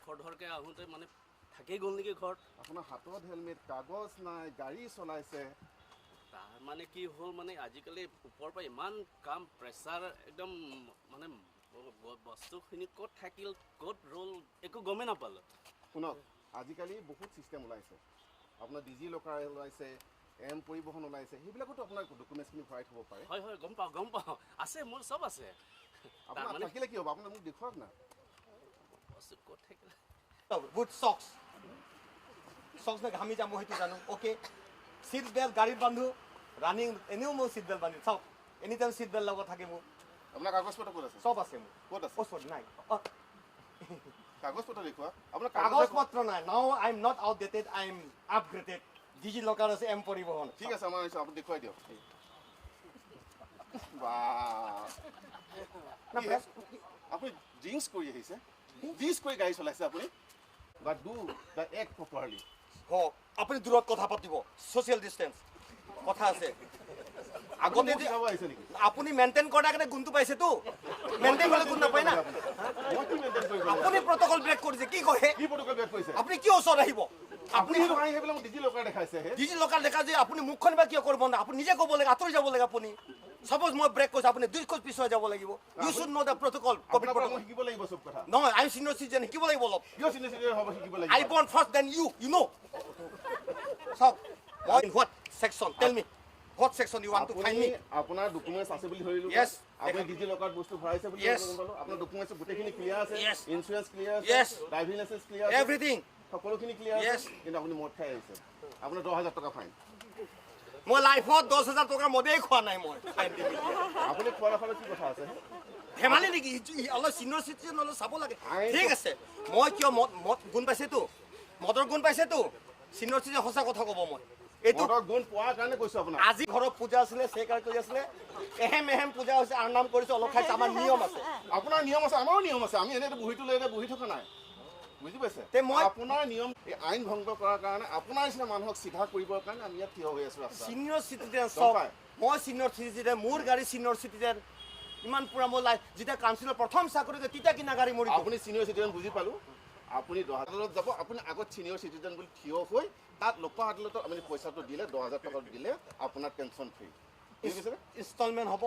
খৰধৰকৈ আহোঁতে মানে থাকি গ'ল নেকি ঘৰত। আপোনাৰ হাতত হেলমেট, কাগজ নাই, গাড়ী চলাইছে। তাৰ মানে কি হ'ল, মানে আজিকালি ওপৰৰ পৰা ইমান কাম প্ৰেছাৰ, একদম মানে বস্তুখিনি ক'ত থাকিল ক'ত ৰ'ল একো গমেই নাপালোঁ। শুনক, আজিকালি বহুত চিষ্টেম ওলাইছে, আপোনাৰ ডিজি লকাৰ ওলাইছে, এম পৰিবহণ ওলাইছে, সেইবিলাকতো আপোনাৰ ডকুমেণ্টছখিনি ভৰাই থ'ব পাৰে। হয় হয়, গম পাওঁ গম পাওঁ, আছে মোৰ চব আছে। আপোনাৰ থাকিলে কি হ'ব, আপোনাৰ মোক দেখুৱাওক না। বস্তু ক'ত থাকিল? গুড চক্স, চক্স নে ঘামি যাম মই সেইটো জানো। অ'কে, চিট বেল্ট গাড়ীত বান্ধো, ৰানিং এনেও মই চিট বেল্ট বান্ধো। চাওক, এনি টাইম চিট বেল্ট লগত থাকে মোৰ। আপোনাৰ কাগজ পত্ৰ ক'ত আছে? চব আছে মোৰ। ক'ত আছে? ওচৰত নাই। কাগজ পত্ৰ দেখুওৱা। আপোনাৰ কাগজ পত্ৰ নাই। Now I am not outdated, I am upgraded. DigiLocker আছে, এম পৰিবহণ। ঠিক আছে, আমাৰ আপুনি দেখুৱাই দিয়ক। আপুনি ড্ৰিংকছ কৰি আহিছে, ড্ৰিংকছ কৰি গাড়ী চলাইছে আপুনি। But do the act properly. আপুনি দূৰত কথা পাতিব, ছ'চিয়েল ডিষ্টেঞ্চ কথা আছে। আগতে আপুনি মেইনটেইন কৰাৰ কাৰণে গুণটো পাইছেতো, মেইনটেইন কৰিলে গুণ নাপায় না। আপুনি প্ৰট'কল ব্ৰেক কৰিছে, কি কয়? আপুনি কিয় ওচৰত আহিব? আপুনি ডিজি লকাৰ দেখা যে আপুনি মুখখন বা কিয় কৰিব না? আপুনি নিজে ক'ব লাগে, আঁতৰি যাব লাগে। আপুনি চাপ'জ মই ব্ৰেক কৰিছোঁ, আপুনি দুই খোজ পিছুৱাই যাব লাগিব। You should know the protocol. Covid protocol শিকিব লাগিব চব কথা। নহয়, I am senior citizen, শিকিব লাগিব অলপ। কিয় চিনিয়ৰ চিটিজেন হ'ব শিকিব লাগিব? I born first then you, you know. চাওক, মই what section, tell me what section you want to find me? আপোনাৰ ডকুমেণ্টছ আছে বুলি ধৰিলো। য়েছ। আপুনি ডিজি লকাৰত বস্তু ভৰাইছে বুলি গম পালো। আপোনাৰ ডকুমেণ্টছ গোটেইখিনি ক্লিয়াৰ আছে, ইঞ্চুৰেঞ্চ ক্লিয়াৰ আছে, ড্ৰাইভিং লাইচেন্স ক্লিয়াৰ আছে, এভৰিথিং, সকলোখিনি ক্লিয়াৰ আছে। কিন্তু আপুনি মদ খাই আহিছে, আপোনাৰ 10,000 টকা ফাইন। মই লাইফত 10,000 টকাৰ মদেই খোৱা নাই মই। আপুনি খোৱা নাখালে কি কথা আছে? ধেমালি নেকি? অলপ চিনিয়ৰ চিটিজেন অলপ চাব লাগে। ঠিক আছে, মই কিয় মদ মদ গুণ পাইছেতো, মদৰ গুণ পাইছেতো, চিনিয়ৰ চিটিজেন সঁচা কথা ক'ব। মই এইটো গুণ পোৱাৰ কাৰণে কৈছোঁ আপোনাক। আজি ঘৰত পূজা আছিলে, সেইকাৰ কৰি আছিলে, এহেম এহেম পূজা হৈছে, আৰ নাম কৰিছোঁ, অলপ খাইছোঁ। আমাৰ নিয়ম আছে। আপোনাৰ নিয়ম আছে, আমাৰো নিয়ম আছে। আমি এনেই বহিটো লৈ বহি থকা নাই, বুজি পাইছে? মই আপোনাৰ নিয়ম এই আইন ভংগ কৰাৰ কাৰণে, আপোনাৰ নিচিনা মানুহক চিধা কৰিবৰ কাৰণে আমি ইয়াত থিয় হৈ আছোঁ। চিনিয়ৰ চিটিজেন চব, মই চিনিয়ৰ চিটিজেন, মোৰ গাড়ী চিনিয়ৰ চিটিজেন। ইমান পুৰা মোৰ লাইফ, যেতিয়া কাউন্সিলৰ প্ৰথম চাকৰি কৰে তেতিয়া কিনা গাড়ী মোৰ। আপুনি চিনিয়ৰ চিটিজেন বুজি পালোঁ। আপুনি 10,000ত যাব, আপুনি আগত চিনিয়ৰ চিটিজেন বুলি থিয় হৈ তাত লোক আদালতত আপুনি পইচাটো দিলে, 10,000 টকা দিলে আপোনাৰ টেনশ্যন ফ্ৰী। ইনষ্টলমেণ্ট হ'ব।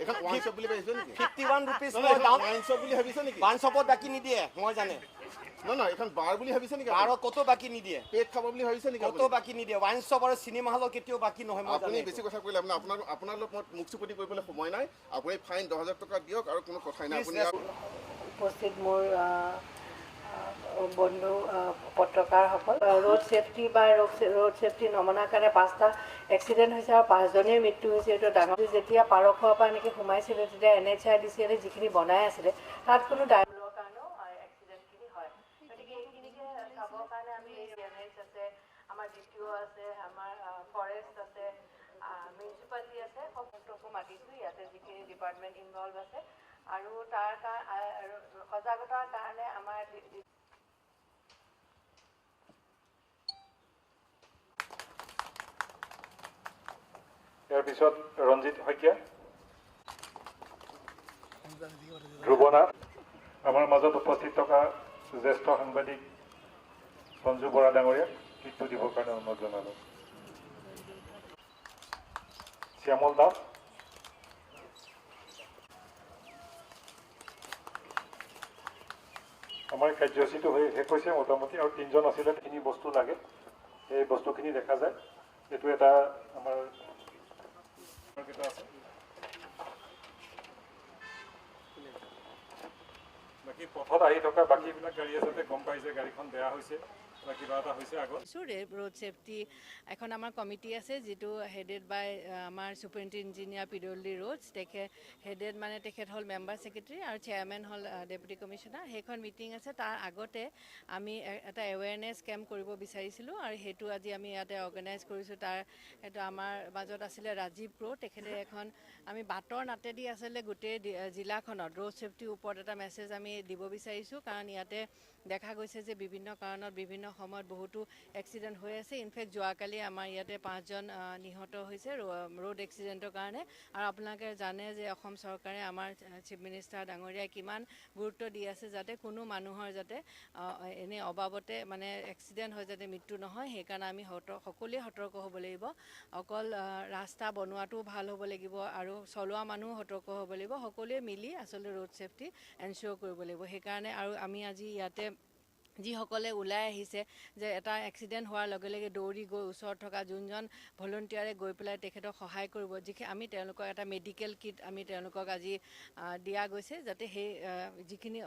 এখন ৱাইন শ্বপ বুলি ভাবিছে নেকি? 51 ৰুপিজ ৱাইন শ্বপ বুলি ভাবিছে নেকি? ৱাইন শ্বপত বাকী নিদিয়ে, মই জানে। নহয় নহয়, এখন বাৰ বুলি ভাবিছে নেকি? বাৰত ক'তো বাকী নিদিয়ে। পেট খাব বুলি ভাবিছে নেকি? ক'তো বাকী নিদিয়ে। ৱাইন শ্বপ আৰু চিনেমা হলত কেতিয়াও বাকী নহয়। মই আপুনি বেছি কথা কৰিলে আপোনাৰ আপোনাৰ লগত মই মুখ চুপতি কৰিবলৈ সময় নাই। আপুনি ফাইন 10,000 টকা দিয়ক আৰু কোনো কথাই নাই। আপুনি উপস্থিত মোৰ বন্ধু পত্ৰকাৰসকল, ৰোড ছেফটি বা ৰোড ছেফটি নমনাৰ কাৰণে 5টা এক্সিডেণ্ট হৈছে আৰু 5জনেই মৃত্যু হৈছে। এইটো ডাঙৰ। যেতিয়া পাৰখোৱাৰ পৰা এনেকৈ সোমাইছিলোঁ তেতিয়া N H I D C L যিখিনি বনাই আছিলে তাত কোনো ড্ৰাইভাৰৰ কাৰণেও এক্সিডেণ্টখিনি হয়। গতিকে এইখিনিকে চাবৰ কাৰণে আমি এন এইচ আছে, আমাৰ ডি টি অ' আছে, আমাৰ ফৰেষ্ট আছে, মিউনিচিপালিটি আছে, সকলোকো মাতিছোঁ। ইয়াতে যিখিনি ডিপাৰ্টমেণ্ট ইনভলভ আছে আৰু তাৰ সজাগতাৰ কাৰণে আমাৰ ইয়াৰ পিছত ৰঞ্জিত শইকীয়া, ধ্ৰুৱনাথ, আমাৰ মাজত উপস্থিত থকা জ্যেষ্ঠ সাংবাদিক সঞ্জু বৰা ডাঙৰীয়াক গীতটো দিবৰ কাৰণে অনুৰোধ জনালোঁ। শ্যামল দাস, আমাৰ কাৰ্যসূচীটো হৈ শেষ হৈছে মোটামুটি। আৰু 3জন আছিলে, তিনি বস্তু লাগে, সেই বস্তুখিনি দেখা যায়। এইটো এটা আমাৰ আছে। বাকী পথত আহি থকা বাকীবিলাক গাড়ীয়ে যাতে গম পাইছে গাড়ীখন বেয়া হৈছে বা কিবা এটা হৈছে আগত। ৰোড ছেফটি এখন আমাৰ কমিটি আছে, যিটো হেডেড বাই আমাৰ superintendent engineer P W D roads. তেখেত হেডেড মানে তেখেত হ'ল মেম্বাৰ ছেক্ৰেটেৰী আৰু চেয়াৰমেন হ'ল ডেপুটি কমিশ্যনাৰ। সেইখন মিটিং আছে। তাৰ আগতে আমি এটা এৱেৰনেছ কেম্প কৰিব বিচাৰিছিলোঁ আৰু সেইটো আজি আমি ইয়াতে অৰ্গেনাইজ কৰিছোঁ। তাৰ সেইটো আমাৰ মাজত আছিলে ৰাজীৱ প্ৰ', তেখেতে এখন আমি বাটৰ নাটেদি আচলতে গোটেই জিলাখনত ৰোড ছেফটিৰ ওপৰত এটা মেছেজ আমি দিব বিচাৰিছোঁ। কাৰণ ইয়াতে দেখা গৈছে যে বিভিন্ন কাৰণত বিভিন্ন সময়ত বহুতো এক্সিডেণ্ট হৈ আছে। ইনফেক্ট যোৱাকালি আমাৰ ইয়াতে 5জন নিহত হৈছে ৰোড এক্সিডেণ্টৰ কাৰণে। আৰু আপোনালোকে জানে যে অসম চৰকাৰে, আমাৰ চিফ মিনিষ্টাৰ ডাঙৰীয়াই কিমান গুৰুত্ব দি আছে যাতে কোনো মানুহৰ যাতে এনেই অবাবতে মানে এক্সিডেণ্ট হৈ যাতে মৃত্যু নহয়। সেইকাৰণে আমি সকলোৱে সতৰ্ক হ'ব লাগিব। অকল ৰাস্তা বনোৱাটোও ভাল হ'ব লাগিব আৰু চলোৱা মানুহো সতৰ্ক হ'ব লাগিব। সকলোৱে মিলি আচলতে ৰোড ছেফটি এনচিয়'ৰ কৰিব লাগিব। সেইকাৰণে আৰু আমি আজি ইয়াতে যিসকলে ওলাই আহিছে যে এটা এক্সিডেণ্ট হোৱাৰ লগে লগে দৌৰি গৈ ওচৰত থকা যোনজন ভলণ্টিয়াৰে গৈ পেলাই তেখেতক সহায় কৰিব, যিখিনি আমি তেওঁলোকক এটা মেডিকেল কিট আমি তেওঁলোকক আজি দিয়া গৈছে, যাতে সেই যিখিনি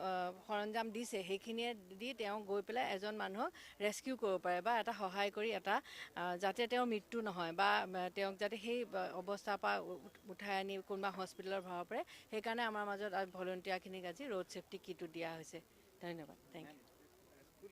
সৰঞ্জাম দিছে সেইখিনিয়ে দি তেওঁ গৈ পেলাই এজন মানুহক ৰেস্কিউ কৰিব পাৰে বা এটা সহায় কৰি এটা যাতে তেওঁৰ মৃত্যু নহয় বা তেওঁক যাতে সেই অৱস্থাৰ পৰা উঠাই আনি কোনোবা হস্পিটেলত ভৰাব পাৰে। সেইকাৰণে আমাৰ মাজত ভলণ্টিয়াৰখিনিক আজি ৰোড ছেফটি কিটো দিয়া হৈছে। ধন্যবাদ, thank U.